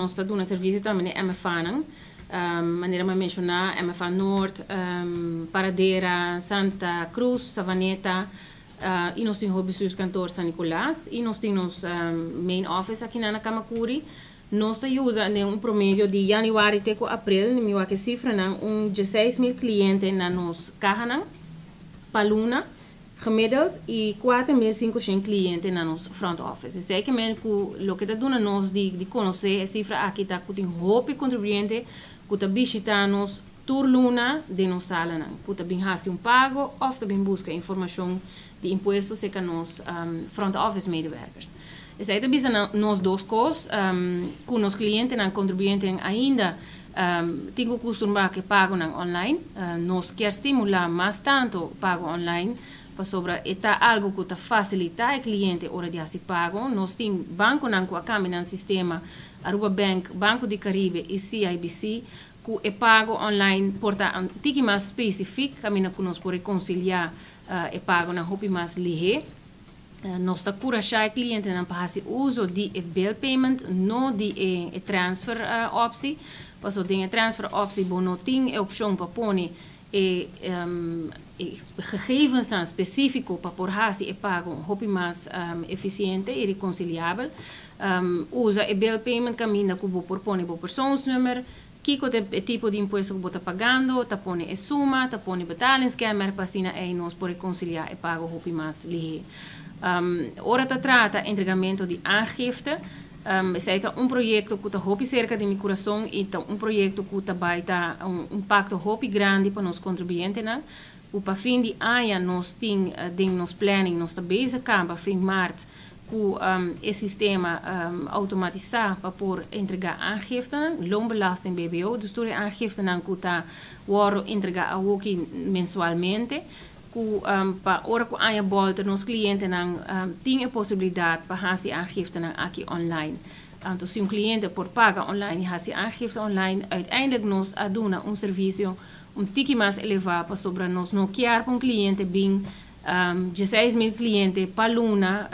Nos ta duna servisio tambe na MFAnan. Manera mi a menshoná, MFA Noord, Paradera, Santa Cruz, Savaneta, i nos tin hoofdbestuurskantoor San Nicolas i nos tin nos main office akinan na Camacuri. Nos ta yuda den un promedio di yanüari te ku aprel, mi wak e sifranan, un 16.000 kliente na nos kahanan pa luna gemiddeld i 4500 kliente na nos front office. Esei ke men ku loke ta duna nos di konosé e sifra aki ta ku tin hopi kontribuyente ku ta bishitá nos tur luna den nos salanan, ku ta bin hasi un pago òf ta bin buska informashon di impuesto serka nos front office medewerkers. Esei ta bisa nos dos kos, ku nos klientenan, kontribuyentenan ainda tin ku kustumbrá ku e pagonan online. Nos kier stimulá mas tantu pago online pasobra e ta algu ku ta fasilitá e kliente ora di hasi pago. Nos tin bankonan ku a kambia nan sistema, Aruba Bank, Banco di Caribe i CIBC, ku e pago online por ta un tiki mas spesifik kaminda ku nos por rekonsiliá e pagonan hopi mas lihé. Nos ta kurashá e klientenan pa hasi uso di e bill payment, no di e transfer optie. Pasobra den e transfer optie bo no tin e opshon pa pone e gegevensnan spesífiko pa por hasi e pago hopi mas efisiente i rekonsiliabel. Usa e bill payment kaminda ku bo por pone bo persoonsnummer, kiko ta e tipo di impuesto ku bo ta pagando, ta pone e suma, ta pone betalingskenmerk pa asina ei nos por rekonsiliá e pago hopi mas lihé. Ora ta trata entregamentu di aangifte, esei ta un proyekto ku ta hopi serka di mi kurason i ta un proyekto ku ta bai ta un impakto hopi grandi pa nos kontribuyentenan. Ku pa fin di aña nos tin den nos planning, nos ta bezig kaba fin mart ku e sistema outomatisá pa por entregá aangiftenan, loonbelasting, BBO, dus tur e aangiftenan ku ta wòrdu entregá awoki mensualmente, ku pa ora ku aña bòlter nos klientenan tin e posibilidat pa hasi aangiftenan aki online. Anto si un kliente por paga online i hasi aangifte online, uiteindelijk nos a duna un servisio un tiki mas elevá pasobra nos no kier pa un kliente bin 16.000 kliente pa luna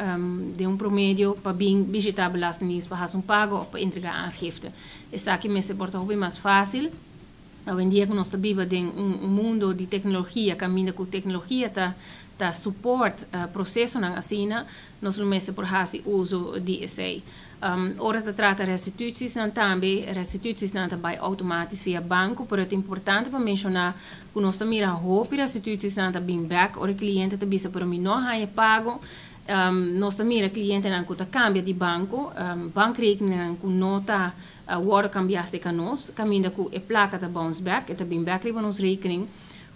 den un promedio pa bin bishitá Belastingdienst pa hasi un pago òf pa entregá aangifte. Esaki mester por ta hopi mas fásil. Awendia ku nos ta biba den un mundo di teknologia kaminda ku teknologia ta support prosesonan asina, nos lo mester por hasi uso di esei. Ora ta trata restitutiesnan tambe, restitutiesnan ta bai outomatis via banko, pero ta importante pa menshoná ku nos ta mira hopi restitutiesnan ta bin bèk ora e kliente ta bisa pero mi no a haña pago. Nos ta mira klientenan ku ta kambia di banko, bankrekeningnan ku no ta wòrdu kambiá serka nos, kaminda ku e plaka ta bounce bèk, e ta bin bèk riba nos rekening,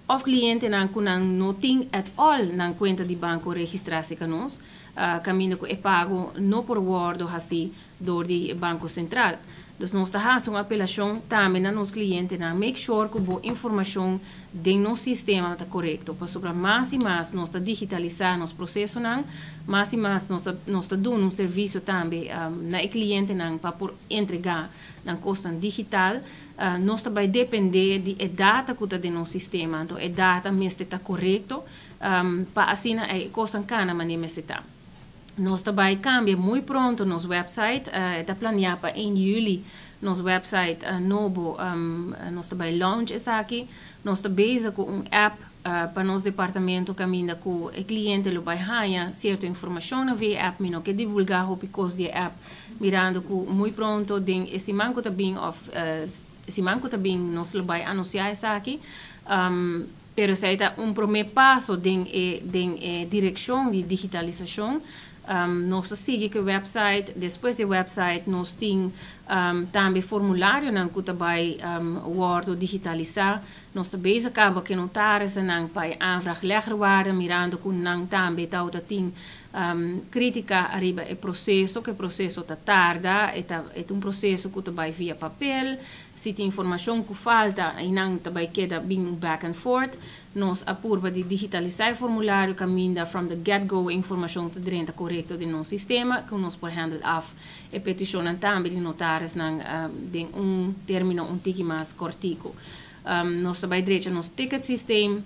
òf klientenan ku nan no tin at all nan kuenta di banko registrá serka nos, kaminda ku e pago no por wòrdu hasí dor di Banko Sentral. Dus nos ta hasi un apelashon tambe na nos klientenan, make sure ku bo informashon den nos sistema ta korekto, pasobra mas i mas nos ta digitalisá nos prosesonan, mas i mas nos ta nos ta duna un servisio tambe na e klientenan pa por entregá nan kosnan digital, nos ta bai dependé di e data ku ta den nos sistema. Anto e data mester ta korekto pa asina e kosnan kana manera mester ta. Nos ta bai kambia muy pronto nos website. E ta planeá pa 1 juli nos website nobo nos ta bai launch esaki. Nos ta bezig ku un app pa nos departamento kaminda ku e kliente lo bai haña sierto informashonnan via e app. Mi no ke divulgá hopi kos di e app mirando ku muy pronto den e siman ku ta bin òf siman ku ta bin nos lo bai anunsiá esaki. Pero esei ta un promé paso den e den e direkshon di digitalisashon. Nos ta sigui ku e website. Despues di e website nos tin tambe formularionan ku ta bai wòrdu digitalisá. Nos ta bezig kaba ku e notarisnan pa e aanvraag leggerwaarde, mirando ku nan tambe tawata tin krítika ariba e proseso, ku e proseso ta tarda, e ta e ta un proseso ku ta bai via papel. Si tin informashon ku falta, einan ta bai keda bin un back and forth. Nos a purba di digitalisá e formulario kaminda from the get go e informashon ta drenta korekto den nos sistema ku nos por handle af e petishonnan tambe di notarisnan den un término un tiki mas kòrtiku. Nos ta bai drecha nos ticket systeem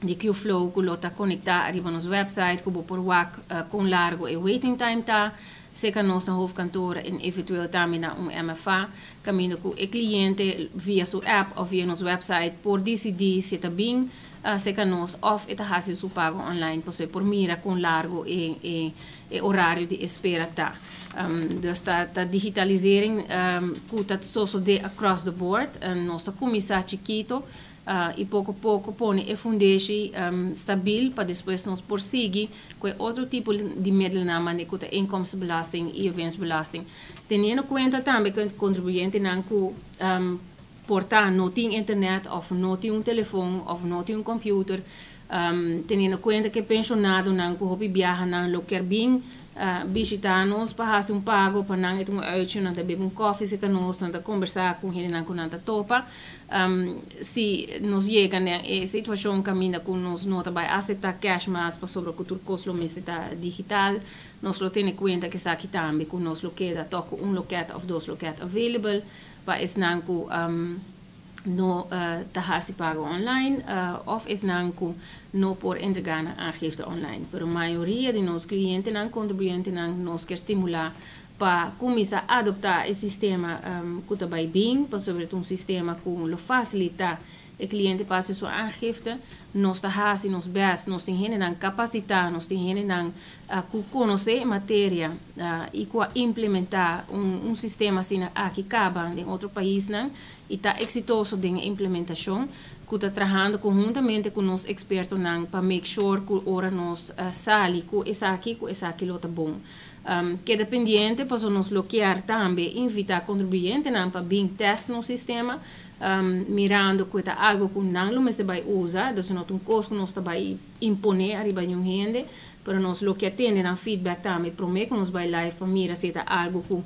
di Qflow ku lo ta konektá ariba nos website ku bo por wak kon largu e waiting time ta. Serka nos na hoofdkantoor i eventueel tambe na un MFA, kaminda ku e kliente via su app òf via nos website por disidí si ta bin serka nos òf e ta hasi su pago online, pues por mira kon largu e orario di espera ta. Dus ta digitalisering ku ta sosodé across the board. Nos ta kuminsá chikitu i poko poko pone e fundeshi stabil pa despues nos por sigui ku otro tipo di middelen, manera ku ta inkomstenbelasting i winstbelasting. Teniendo kuenta tambe ku kontribuyentenan ku por ta no tin internet òf no tin un telefòn òf no tin un computer, teniendo kuenta ku penshonadonan ku hopi biaha nan lo kier bin bishitá nos pa hasi un pago, pa nan un uitje, nan ta bebe un koffie serka nos, nan ta kombersá ku hendenan ku nan ta topa. Si nos yega na e situashon kaminda ku nos no ta bai aseptá cash mas pasobra ku tur kos lo mester ta digital, nos lo tene kuenta ku esaki tambe, ku nos lo keda tòg un loket òf dos loket available pa esnan ku no ta hasi pago online òf esnan ku no por entregá nan aangifte online. Pero mayoria di nos klientenan, kontribuyentenan, nos ke stimulá pa kuminsá adoptá e sistema ku ta bai bin, pasobra un sistema ku lo fasilitá e kliente pa su aangifte. Nos ta hasi nos best, nos tin hendenan kapasitá, nos tin hendenan ku konosé materia i ku implementá un sistema asina aki kaba den otro paisnan i ta eksitoso den implementashon, ku ta trahando konhuntamente ku nos ekspertonan pa make sure ku ora nos sali ku esaki lo ta bon. Keda pendiente, pa nos lo kier tambe invitá kontribuyentenan pa bin test nos sistema, mirando ku ta algu ku nan lo mester bai usa, dus no ta un kos ku nos ta bai imponé ariba ningun hende, pero nos lo kier tende nan feedback tambe promé ku nos bai live pa mira si ta algu ku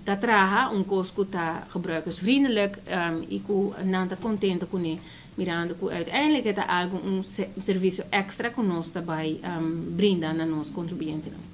ta traha, un kos ku ta gebruikersvriendelijk i ku nan ta kontentu kuné, mirando ku uiteindelijk ta algu, un servisio èkstra ku nos ta bai brinda na nos kontribuyentenan.